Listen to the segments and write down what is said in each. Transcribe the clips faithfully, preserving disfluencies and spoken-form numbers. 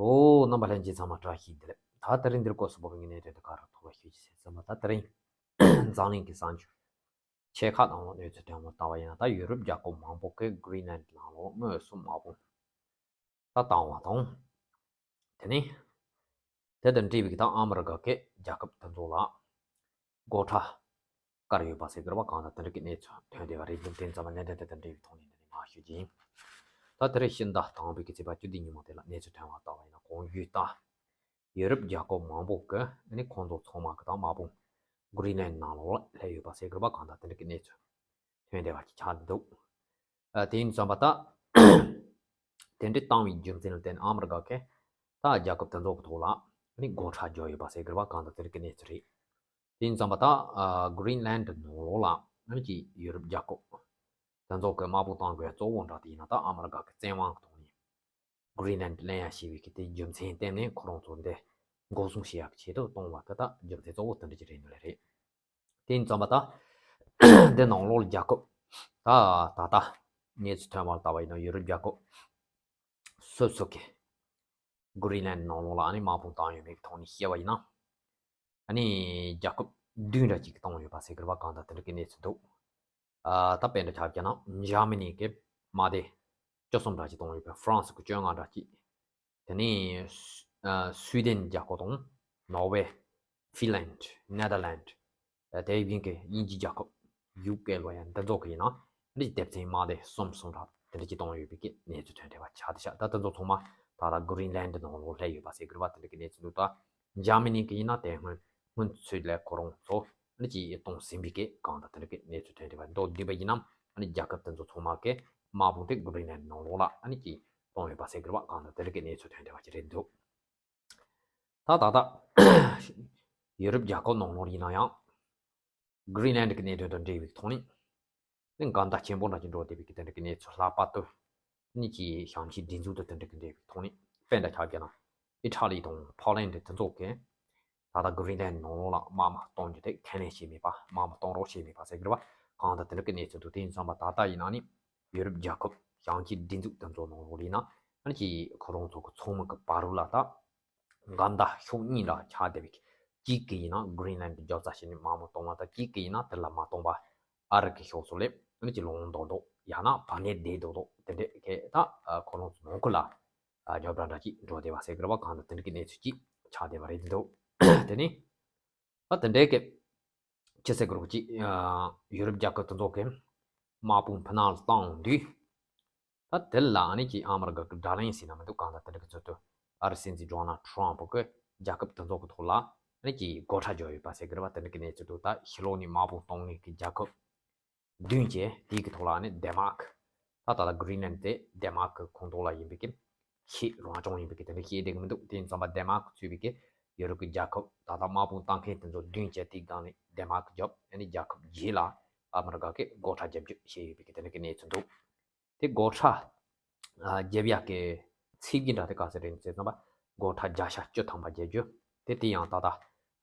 ཨོ། རྣམ་པ་ལྷན་རྒྱས་ཚང་མ་བཀྲ་ཤིས་བདེ་ལེགས། ད་དེ་རིང་འདིར་སྐོར་སུ་བབས་པའི་གནད་དོན་དེ་ག་རེ་ཐོག་ལ་ཤོད་ཅིག་ཟེར་ཙམ་པ། ད་དེ་རིང་འཛམ་གླིང་གི་གསར་འགྱུར་ཆེ་ཁག་ནང་ལ་གནས་ཚུལ་ཐོན་པ་ལྟ་བ་ཡིན་ན། ད་ཡུ་རོབ་རྒྱལ་ཁབ་མང་པོ་གིས་གྷི་རིན་ལན་ནང་ལོགས་དངོས་སུ་དམག་དཔུང་ད་བཏང་བ་དང་། དེ་ནས་དེ་དང་འབྲེལ་བའི་ད་ཨ་མི་རི་ཀ་གིས་རྒྱལ་ཁབ་དེ་ཚོ་ལ་སྒོ་ཁྲལ་བཀལ་ཡོད་པ་ཟེར་གི་རེད་པ། གང་ལྟར་དེ་འདྲ་གི་གནས་ཚུལ་ཐོན་བསྡད་པ་རེད། དེ་ཙམ་པ་གནད་དོན་དེ་དང་འབྲེལ་བའི་ཐོག་ནས་འདི་ནས་མར་ཞུ་རྒྱུ་ཡིན། ད་དེ་རིང་ཕྱི་ཟླ་དང་པོའི་གི་ཚེས་པ་བཅུ་བདུན་ཉིན་མོ་དེ་ལ་གནས་ཚུལ་ཐོན་པ་ལྟ་བ་ཡིན་ན། གོང་ཞུས་ལྟར་ཡུ་རོབ་རྒྱལ་ཁབ་མང་པོ་གིས་ནི་ཁོང་ཚོ་ཚང་མ་གི་ད་དམག་དཔུང་གྷི་རིན་ལན་ནང་ལོགས་ལ་སླེབས་ཡོད་པ་ཟེར་གི་རེད་པ། གང་ལྟར་དེ་འདྲ་གི་གནས་ཚུལ་ཐོན་བསྡད་པ་ཅིག་ཆགས་འདུག་ཨ། དེ་ཡིན་ཙམ་པ་ད་དེ་འདྲ་བཏང་བའི་རྒྱུ་མཚན་ལ་བརྟེན་ཨ་མི་རི་ཀ་གིས་ད་རྒྱལ་ཁབ་དེ་ཚོ་གི་ཐོག་ལ་ནི་སྒོ་ཁྲལ་བརྒྱབ་ཡོད་པ་ཟེར་གི་རེད་པ། གང་ལྟར་དེ་འདྲ་གི་གནས་ཚུལ་རེད། དེ་ཡིན་ཙམ་པ་ད་ཨ་གྷི་རིན་ལན་ནང་ལོགས་ལ་ནི་ཅིག་ཡུ་རོབ་རྒྱལ་ཁབ་དེ་ཚོ་གིས་དམག་དཔུང་བཏང་དགོས་གཙོ་བོ་འདྲ་དེ་ཡིན་ན། ད་ཨ་མི་རི་ཀ་གི་བཙན་དབང་གི་ཐོག་ནས་གྷི་རིན་ལན་ལེན་ཡ་ཞེས་པའི་གི་དེའི་རྒྱུ་མཚན་བརྟེན་ནས་ཁོ་རང་ཚོ་འདི་འགོག་སྲུང་བྱེད་ཡག་ཆེད་དུ་གཏོང་བ་དེ་ད་རྒྱུ་མཚན་གཙོ་བོ་དེ་འདྲ་ཅིག་རེད་འདུག་ལེ་རེད། དེ་ཡིན་ཙམ་པ་ད་འདི་ནང་ལོགས་ལ་རྒྱལ་ཁབ་ད་ད་ལྟ་གནས་ཚུལ་ཐོན་པ་ལ་ལྟ་བ་ཡིན་ན། ཡུ་རོབ་རྒྱལ་ཁབ་སོ་སོ་གིས་གྷི་རིན་ལན་ནང་ལོགས་ལ་ཨ་ནི་དམག་དཔུང་བཏང་ཡོད་མེད་ཀྱི་ཐོག་ནས་བཤད་པ་ཡིན་ན། ཨ་ནི་རྒྱལ་ཁབ་བདུན་འདྲ་ཅིག་གིས་བཏང་ཡོད་པ་ཟེར་གི་རེད་པ། གང་ལྟར་དེ་འདྲ་གི་གནས་ཚུལ་འདུག་ཨ། ད་དཔེ་འདྲ་ཆ་བཞག་ན་འཇར་མ་ནི་གིས་དམག་སྡེ་བཅུ་གསུམ་འདྲ་ཅིག་བཏང་ཡོད་པ། ཧྥ་རན་སི་གིས་བཅོ་ལྔ་འདྲ་ཅིག་དེ་ནས་སུ་ཨ་སུའེ་ཌེན་རྒྱལ་ཁབ་དང་ནོར་ཝེ། ཧྥིན་ལན། ནེ་དར་ལན། ཨ། དེ་བཞིན་གྱི་དབྱིན་ཇིའི་རྒྱལ་ཁབ་ཡུ་ཀེ་ལོ་ཡང་འདི་ཚོ་གི་ཡིན་ན་འདི་སྡེ་ཚན་དམག་སྡེ་གསུམ་གསུམ་འདྲ་དེ་འདྲ་ཅིག་བཏང་ཡོད་པའི་གི་གནས་ཚུལ་ཐོན་བསྡད་པ་ཆགས་བསྡད་ཤག་ད་དེ་ཚོ་ཚང་མ་ད་ལྟ་གྷི་རིན་ལན་ནང་ལོགས་སླེབས་ཡོད་པ་ཟེར་གི་རེད་པ། དེ་འདྲ་གི་གནས་ཚུལ་འདུག་ད་འཇར་མ་ནི་གི་ཡིན་ན་དེ་སྔོན་སྔོན་ཚུད་ལ་ཁོ་རང་ཚོ་ཨ་ནི་ཅིག་གཏོང་ཟིན་པའི་གི་གང་ལྟར་དེ་འདྲ་གི་གནས་ཚུལ་ཐོན་བསྡད་པ། མདོར་བསྡུས་པ་ཡིན་ན་ཨ་ནི་རྒྱལ་ཁབ་དེ་ཚོ་ཚང་མ་གི་དམག་དཔུང་དེ་གྷི་རིན་ལན་ནང་ལོགས་ལ་ཨ་ནི་ཅིག་གཏོང་ཡོད་པ་ཟེར་གི་རེད་པ། གང་ལྟར་དེ་འདྲ་གི་གནས་ཚུལ་ཐོན་བསྡད་པ་ཅིག་རེད་འདུག་ད་ད་ལྟ་ཡུ་རོབ་རྒྱལ་ཁབ་ནང་ལོགས་ཡིན་ན་ཡང་། གྷི་རིན་ལན་གི་གནད་དོན་དང་འབྲེལ་བའི་ཐོག་ནས་ནི་འགལ་ཟླ་ཆེན་པོ་འདྲ་ཅིག་འགྲོ་བསྡད་པའི་གི་དེ་འདྲ་གི་གནས་ཚུལ། ལྷག་པར་དུ་ནི་ཅིག་ཞབས་ཕྱི་སྒྲིག་འཛུགས་དང་དེ་འདྲ་གི་འབྲེལ་བའི་ཐོག་ནས། དཔེ་འདྲ་ཆ་བཞག་ན་ཨི་ཊ་ལི་དང་ཕོ་ལན་ཌི་དེ་ཚོ་གིས་ད་ལྟ་གྷི་རིན་ལན་ནང་ལོགས་ལ་དམག་མི་གཏོང་རྒྱུ་དེ་ཁས་ལེན་བྱས་མེད་པ། དམག་མི་གཏོང་རོགས་བྱས་མེད་པ་ཟེར་གི་རེད་པ། གང་ལྟར་དེ་འདྲ་གི་གནས་ཚུལ་འདུག་དེ་ཡིན་ཙམ་པ་ད་ལྟ་ཡིན་ན་ནི་ཡུ་རོབ་རྒྱལ་ཁབ་ཞབས་ཕྱི་སྒྲིག་འཛུགས་དེ་ཚོ་ནང་ལོགས་ཡིན་ན་ཨ་ནི་ཅིག་ཁོ་རང་ཚོ་གི་ཚོགས་མི་གི་བར་རུ་ལ་ད་འགལ་ཟླ་ཕྱོགས་གཉིས་འདྲ་ཆགས་བསྡད་པའི། གཅིག་གིས་ཡིན་ན་གྷི་རིན་ལན་གི་རྒྱབ་རྩ་བྱས་ནས་དམག་མི་གཏོང་བ་དང་། གཅིག་གིས་ཡིན་ན་དེ་ལ་མ་གཏོང་བར་ཨ་རི་གི་ཕྱོགས་སུ་སླེབས་ཨ་ནི་ཅིག་ལུང་མདོག་མདོག་ཡང་ན་བར་ནས་བསྡད་མདོག་མདོག་དེ་འདྲས་གི་ད་ཁོ་རང་ཚོ་ནང་ཁུལ་ལ་རྒྱབ་ར་འདྲ་ཅིག་འགྲོ་བསྡད་པ་ཟེར་གི་རེད་པ། གང་ལྟར་དེ་འདྲ་གི་གནས་ཚུལ་ཅིག་ཆགས་བསྡད་པ་རེད་འདུག་དེ་ནས་ད་དེ་འདྲས་གི་ཅི་ཟེར་དགོས་རེད། ཅིག་ཨ་ཡུ་རོབ་རྒྱལ་ཁབ་དེ་ཚོ་གིས་དམག་དཔུང་ཕུ་ནང་ལ་བཏང་དུས། ད་དེ་ལ་ཨ་ནི་ཅིག་ཨ་མི་རི་ཀ་གི་དགྲ་ལན་ཟེར་ན་མི་འདུག་གང་ལྟར་དེ་འདྲ་གི་ཚུལ་དུ་ཨ་རི་སྲིད་འཛིན་ཌོ་ནལ་ཊམ་པ་གིས་རྒྱལ་ཁབ་དེ་ཚོ་གི་ཐོག་ལ་ཨ་ནི་ཅིག་སྒོ་ཁྲལ་བརྒྱབ་ཡོད་པ་ཟེར་གི་རེད་པ། དེ་འདྲ་གི་གནས་ཚུལ་འདུག་ད་ཕྱི་ལོགས་ནས་དམག་དཔུང་གཏོང་མཁན་གྱི་རྒྱལ་ཁབ་བདུན་བྱས། དེའི་གི་ཐོག་ལ་ཨ་ནི་ཌེན་མཱརཀ། ད་ད་ལྟ་གྷི་རིན་ལན་དེ་ཌེན་མཱརཀ་གི་ཁོངས་གཏོགས་ལ་ཡིན་པའི་གི། ཁྱེད་རང་སྐྱོང་ཡིན་པའི་གི་དེ་འདྲ་བཤད་བསྡད་གི་མི་འདུག་དེ་ཡིན་ཙམ་པ་ཌེན་མཱརཀ་གིས་གཙོས་པའི་གི་ཡུ་རོབ་ཀྱི་རྒྱལ་ཁབ་ད་ལྟ་དམག་དཔུང་བཏང་མཁན་དེ་ཚོ་བདུན་བྱས། དེའི་སྒང་ནས་ཌེན་མཱརཀ་བརྒྱབ། ཨ་ནི་རྒྱལ་ཁབ་བརྒྱད་ལ་ཨ་མི་རི་ཀ་གིས་སྒོ་ཁྲལ་བརྒྱབ་རྒྱུ་བཤད་ཡོད་པའི་གི་དེ་འདྲ་གི་གནས་ཚུལ་འདུག་དེ་སྒོ་ཁྲལ་ཨ་བརྒྱབ་ཡག་གི་ཚིག་གི་འདྲ་དེ་ག་ཚོད་རེད་ཟེར་ཙམ་པ། སྒོ་ཁྲལ་བརྒྱ་ཆ་བཅུ་ཐམ་པ་བརྒྱབ་རྒྱུ་དེ། དེ་ཡང་ད་ལྟ་ཨ་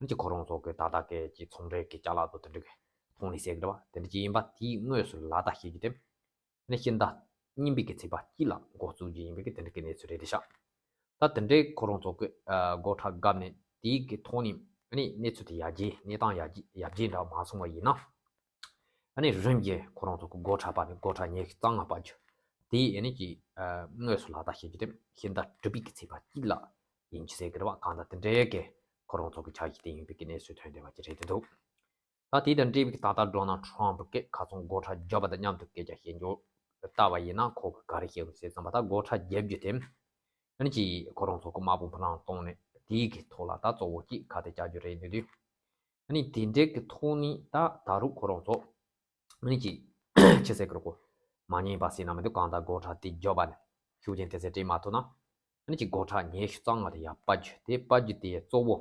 ནི་ཅིག་ཁོ་རང་ཚོ་གི་ད་ལྟ་གི་ཅིག་ཚོང་འབྲེལ་གི་ཅ་ལག་དང་དེ་འདྲ་གི་ཐོག་ནས་ཟེར་གི་རེད་པ། དེ་འདྲ་ཅིག་ཡིན་པ་དེའི་དངོས་སུ་ལག་བསྟར་བྱེད་རྒྱུ་དེ། ནི་ཕྱི་ཟླ་གཉིས་པའི་གི་ཚེས་པ་གཅིག་ལ་འགོ་བཙུགས་རྒྱུ་ཡིན་པའི་གི་དེ་འདྲ་གི་གནས་ཚུལ་རེད་དེ་ཤག་ད་དེ་འདྲའི་ཁོ་རང་ཚོ་གི་ཨ་སྒོ་ཁྲལ་བརྒྱབ་ནས་དེའི་གི་ཐོག་ནས་ཨ་ནི་གནས་ཚུལ་དེ་ཡར་རྒྱས། གནས་སྟངས་ཡར་རྒྱས་ཡར་རྒྱས་འདྲ་མ་སོང་བ་ཡིན་ན། ཨ་ནི་རིམ་གྱིས་ཁོ་རང་ཚོ་གི་སྒོ་ཁྲལ་སྤར་ནས་སྒོ་ཁྲལ་ཉི་ཤུ་རྩ་ལྔ་སྤར་རྒྱུ་དེ་ཨ་ནི་ཅིག་ཨ་དངོས་སུ་ལག་བསྟར་བྱེད་རྒྱུ་དེ་ཕྱི་ཟླ་དྲུག་པའི་གི་ཚེས་པ་གཅིག་ལ་ཡིན་རྒྱུ་ཟེར་གི་རེད་པ། གང་ལྟར་དེ་འདྲའི་གི་ཁོ་རང་ཚོ་གི་འཆར་གཞི་དེ་ཡིན་པའི་གི་གནས་ཚུལ་ཐོན་བསྡད་པ་ཅིག་རེད་འདུག་ད་དེ་དང་འབྲེལ་བའི་ད་ལྟ་ཌོ་ནལ་ཊམ་པ་གིས་ཁ་སང་སྒོ་ཁྲལ་བརྒྱབ་པ་དང་མཉམ་དུ་སྐད་ཆ་བཤད་རྒྱུ་ལྟ་བ་ཡིན་ན། ཁོ་གིས་ག་རེ་བཤད་ཡོད་ཟེར་ཙམ་པ། ད་སྒོ་ཁྲལ་བརྒྱབ་རྒྱུ་དེ་ཨ་ནི་ཅིག་ཁོ་རང་ཚོ་གི་དམག་དཔུང་ཕུ་ནང་གཏོང་ནས་དེའི་གི་ཐོག་ལ་ད་གཙོ་བོ་ཅིག་ཁ་གཏད་བཅག་རྒྱུ་རེད་འདུག་དུས། ཨ་ནི་དེ་འདྲའི་གི་ཐོག་ནས་ད་ད་རུང་ཁོ་རང་ཚོ་ཨ་ནི་ཅིག་ཅི་ཟེར་དགོས་རེད། གོ་མ་ཉན་པ་ཟེར་ན་མི་འདུག་གང་ལྟར་སྒོ་ཁྲལ་དེ་བརྒྱབ་པ་ནས་ཤུགས་རྐྱེན་དེ་ཚོ་སྤྲད་མ་ཐུབ་ན། ཨ་ནི་ཅིག་སྒོ་ཁྲལ་ཉི་ཤུ་རྩ་ལྔ་དེ་ཡར་སྤར་རྒྱུ་དེ། སྤར་རྒྱུ་དེ་གཙོ་བོ་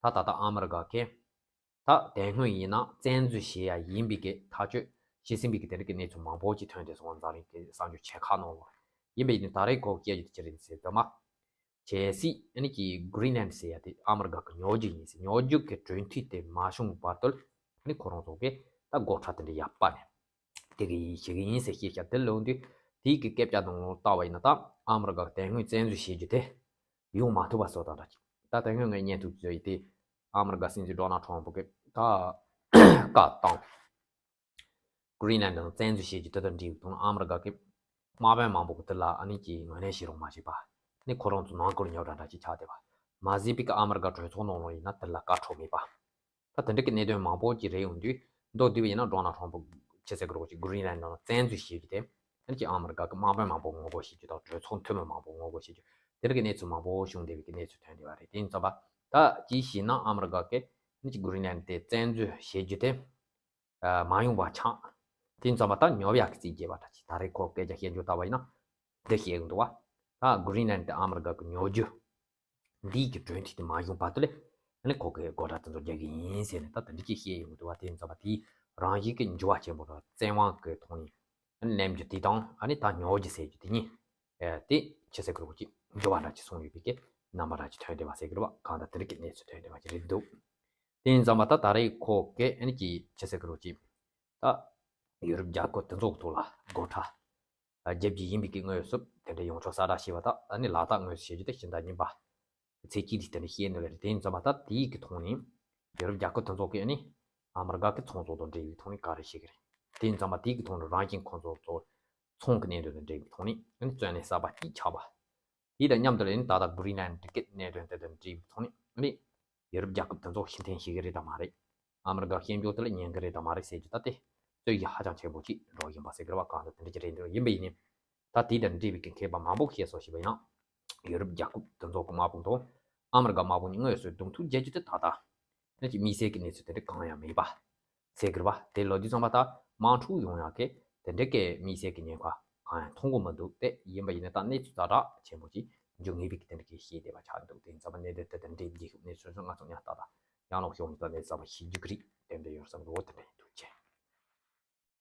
ད་ད་ལྟ་ཨ་མི་རི་ཀ་གིས་ད་དེ་སྔོན་ཡིན་ན་བཙན་འཛུལ་བྱེད་ཡ་ཡིན་པའི་གི་ཐག་གཅོད་བྱས་ཟིན་པའི་གི་དེ་འདྲ་གི་གནས་ཚུལ་མང་པོ་ཅིག་ཐོན་བསྡད་སོང་། འཛམ་གླིང་གི་གསར་འགྱུར་ཆེ་ཁག་ནང་ལ། ཡིན་པ་ཡིན་ནའི་ད་རེས་ཁོ་བཤད་རྒྱུ་དེ་ཅི་རེད་ཟེར་དུས་མ། གལ་སྲིད་ཨ་ནི་ཅིག་གྷི་རིན་ལན་ཟེར་ཡ་དེ་ཨ་མི་རི་ཀ་གི་ཉོ་རྒྱུ་ཡིན་ཟེར། ཉོ་རྒྱུ་གི་གྲོས་མཐུན་དེ་མ་བྱུང་བར་དུ་ཨ་ནི་ཁོ་རང་ཚོ་གིས་ད་སྒོ་ཁྲལ་དེ་འདྲ་ཡར་སྤར་ནས་བསྡད་གི་ཡིན། བྱེད་གི་ཡིན་ཟེར་བཤད་ཤག་དེ་ལོན་དུས་དེའི་གི་སྐད་ཆ་ནང་ལ་ལྟ་བ་ཡིན་ན། ད་ཨ་མི་རི་ཀ་གིས་དེ་སྔོན་བཙན་འཛུལ་བྱེད་རྒྱུ་དེ། ཡོང་མ་ཐུབ་པ་བཟོ་དང་འདྲ་ཅིག་ད་དེ་སྔོན་ངས་བརྙན་ཐུང་བཟོས་ཡི་དེ་ཨ་མི་རི་ཀ་སྲིད་འཛིན་ཌོ་ནལ་ཊམ་ཕུ་གི་ད་བཀའ་བཏང་། གྷི་རིན་ལན་ཌི་ནང་བཙན་འཛུལ་བྱེད་རྒྱུ་དེ་དང་འབྲེལ་བའི་ཐོག་ནས་ཨ་མི་རི་ཀ་གི་དམག་དཔོན་མང་པོ་གི་དེ་ལ་ཨ་ནི་ཀྱི་ངོས་ལེན་བྱེད་རོགས་མ་བྱས་པ། ནི་ཁོ་རང་ཚོ་ནང་ཁུལ་རྙོག་དྲ་འདྲ་ཅིག་ཆགས་བསྡད་པ། མ་ཟད་པའི་ཀ་ཨ་མི་རི་ཀ་གྲོས་ཚོགས་ནང་ལོགས་ཡིན་ན་དེ་ལ་བཀའ་འཁྲོལ་མེད་པ། ད་དེ་འདྲ་གི་གནད་དོན་མང་པོ་ཅིག་རེད་ཡོང་དུས་མདོར་བསྡུས་པ་ཡིན་ན་ཌོ་ནལ་ཊམ་ཕུ་ཆི་ཟེར་གི་རོགས་ཅིག་གྷི་རིན་ལན་ཌི་ནང་བཙན་འཛུལ་བྱེད་རྒྱུ་དེ་ཨ་ནི་ཀྱི་ཨ་མི་རི་ཀ་གི་དམག་དཔོན་མང་པོ་ངོ་རྒོལ་བྱེད་རྒྱུ་དང་གྲོས་ཚོགས་འཐུས་མི་མང་པོ་ངོ་རྒོལ་བྱེད་རྒྱུ་དེ་འདྲ་གི་གནས་ཚུལ་མང་པོ་བྱུང་བསྡད་པའི་གི་གནས་ཚུལ་ཐོན་བསྡད་པ་རེད། དེ་ཡིན་ཙང་པ་ད་ཅིའི་ཕྱིར་ན་ཨ་མི་རི་ཀ་གི་ཨ་ནི་ཀྱི་གྷི་རིན་ལན་ཌི་དེ་བཙན་འཛུལ་བྱེད་རྒྱུ་དེ་མ་ཡོང་བ་ཆགས། དེ་ཡིན་ཙང་པ་ད་ཉོབ་ཡག་གི་རྩིས་རྒྱས་པ་འདྲ་ཅིག་ད་རེས་ཁོ་སྐད་ཆ་བཤད་འཇུག་ལྟ་བ་ཡིན་ན་འདི་བཤད་གི་འདུག་བ། ད་གྷི་རིན་ལན་ཌི་དེ་ཨ་མི་རི་ཀ་གི་ཉོ་རྒྱུ་འདིའི་གི་གྲོས་མཐུན་དེ་མ་བྱུང་བར་དུ་ལས་ཨ་ནི་ཁོ་གི་སྒོ་ཁྲལ་དེ་ཚོ་རྒྱག་གི་ཡིན་ཟེར་ནས་ད་དེ་འདྲ་ཅིག་བཤད་ཡོང་གི་འདུག་བ། དེ་ཡིན་ཙང་པ་དེའི་རང་བཞིན་གི་འགྱུར་བ་ཆེན་པོ་ར་བཙན་དབང་གི་ཐོག་ནས་ཨ་ནི་ལེན་རྒྱུ་དེ་དང་ཨ་ནི་ད་ཉོ་རྒྱུ་ཟེར་རྒྱུ་དེ་གཉིས་ཨེ་དེ་ཆི་ཟེར་གི་རོགས་ཅིག་འགྱུར་བ་འདྲ་ཅིག་སོང་ཡོད་པའི་གི་རྣམ་པ་འདྲ་ཅིག་ཐོན་བསྡད་པ་ཟེར་གི་རེད་བ། གང་ལྟར་དེ་འདྲ་གི་གནས་ཚུལ་ཐོན་བསྡད་པ་ཅིག་རེད་འདུག་དེ་ཡིན་ཙང་མ་ད་ད་རེས་ཁོ་གི་ཨ་ནི་ཀྱི་ཆི་ཟེར་གི་རོགས་ཅིག་ད་ཡུ་རོབ་རྒྱལ་ཁབ་དེ་ཚོ་གི་ཐོག་ལ་སྒོ་ཁྲལ་རྒྱབ་ཀྱི་ཡིན་པའི་གི་དངོས་སུ་དེ་འདྲ་ཡོངས་ཁྱབ་གསལ་བསྒྲགས་བྱས་པ་དང་ཨ་ནི་ལག་བསྟར་དངོས་སུ་བྱེད་རྒྱུ་དེ་ཕྱི་ཟླ་གཉིས་པ་ཚེས་གཅིག་དེ་དེ་འདྲ་བཤད་འདུག་ལ་རེད། དེ་ཡིན་ཙང་མ་ད་དེའི་གི་ཐོག་ནས་ཡུ་རོབ་རྒྱལ་ཁབ་དེ་ཚོ་གི་ཨ་ནི་ཨ་མི་རི་ཀ་གི་ཚོང་ཟོག་དང་འབྲེལ་བའི་ཐོག་ནས་ག་རེ་བྱེད་གི་རེད། དེ་ཡིན་ཙང་མ་དེའི་གི་ཐོག་ནས་རང་བཞིན་ཁོང་ཚོ་ཚོ་ཚོང་གི་གནད་དོན་དང་འབྲེལ་བའི་ཐོག་ནས་ཨ་ནི་བཙོན་ལས་གསར་པ་གཅིག་ཆགས་པ། དེ་དང་མཉམ་དུ་ལ་ཨ་ནི་ད་ལྟ་གྷི་རིན་ལན་ཌི་གི་གནད་དོན་དེ་དང་འབྲེལ་བའི་ཐོག་ནས་ཨ་ནི་ཡུ་རོབ་རྒྱལ་ཁབ་དེ་ཚོ་ཕྱིར་འཐེན་བྱེད་གི་རེད་དམ་མ་རེད། ཨ་མི་རི་ཀ་སྐྱོན་བརྗོད་དེ་ལ་ཉན་གི་རེད་དམ་མ་རེད་ཟེར་རྒྱུ་ད་དེ་རྩོད་གཞི་ཧ་ཅང་ཆེན་པོ་ཅིག་འགྲོ་བཞིན་པ་ཟེར་གི་རེད་བ། གང་ལྟར་དེ་འདྲ་ཅིག་རེད་འདུག་ཡིན་པ་ཡིན་ནའི་ད་དེ་དང་འབྲེལ་བའི་གི་མཁས་པ་མང་པོ་བཤད་སོང་བྱས་པ་ཡིན་ན་ཡུ་རོབ་རྒྱལ་ཁབ་དེ་ཚོ་གི་དམག་དཔུང་དང་ཨ་མི་རི་ཀ་དམག་དཔུང་གཉིས་དངོས་སུ་གདོང་ཐུག་བྱེད་རྒྱུ་དེ་ད་ལྟ་ནི་ཅིག་དམིགས་བསལ་གྱི་གནས་ཚུལ་དེ་འདྲ་གང་ཡང་མེད་པ་ཟེར་གི་རེད་བ། དེ་ལོ་དུས་ཙམ་པ་ད་དམག་འཁྲུག་ཡོང་ཡག་གི་དེ་འདྲ་གི་དམིགས་བསལ་གྱི་ཉེན་ཁ་གང་ཡང་མཐོང་གི་མི་འདུག་དེ་ཡིན་པ་ཡིན་ན་ད་གནས་ཚུལ་ཛ་དྲག་ཆེན་པོ་ཅིག་འབྱུང་ངེས་པའི་གི་དེ་འདྲ་གི་ཤེས་བདེ་བ་ཆགས་འདུག་དེ་ཡིན་ཙམ་པ་གནད་དོན་དེ་དང་འབྲེལ་རྒྱལ་ཁབ་གནས་ཚུལ་སོགས་ང་ཚོ་ཉག་ཏག་ཏག་ཡང་ལོག་ཤོག་ཉི་ད་གནས་ཙམ་པ་ཤེས་རྒྱུ་གི་རིགས་དེ་འདྲ་ཡོད་བསམ་གི་འོ་དེ་འདྲ།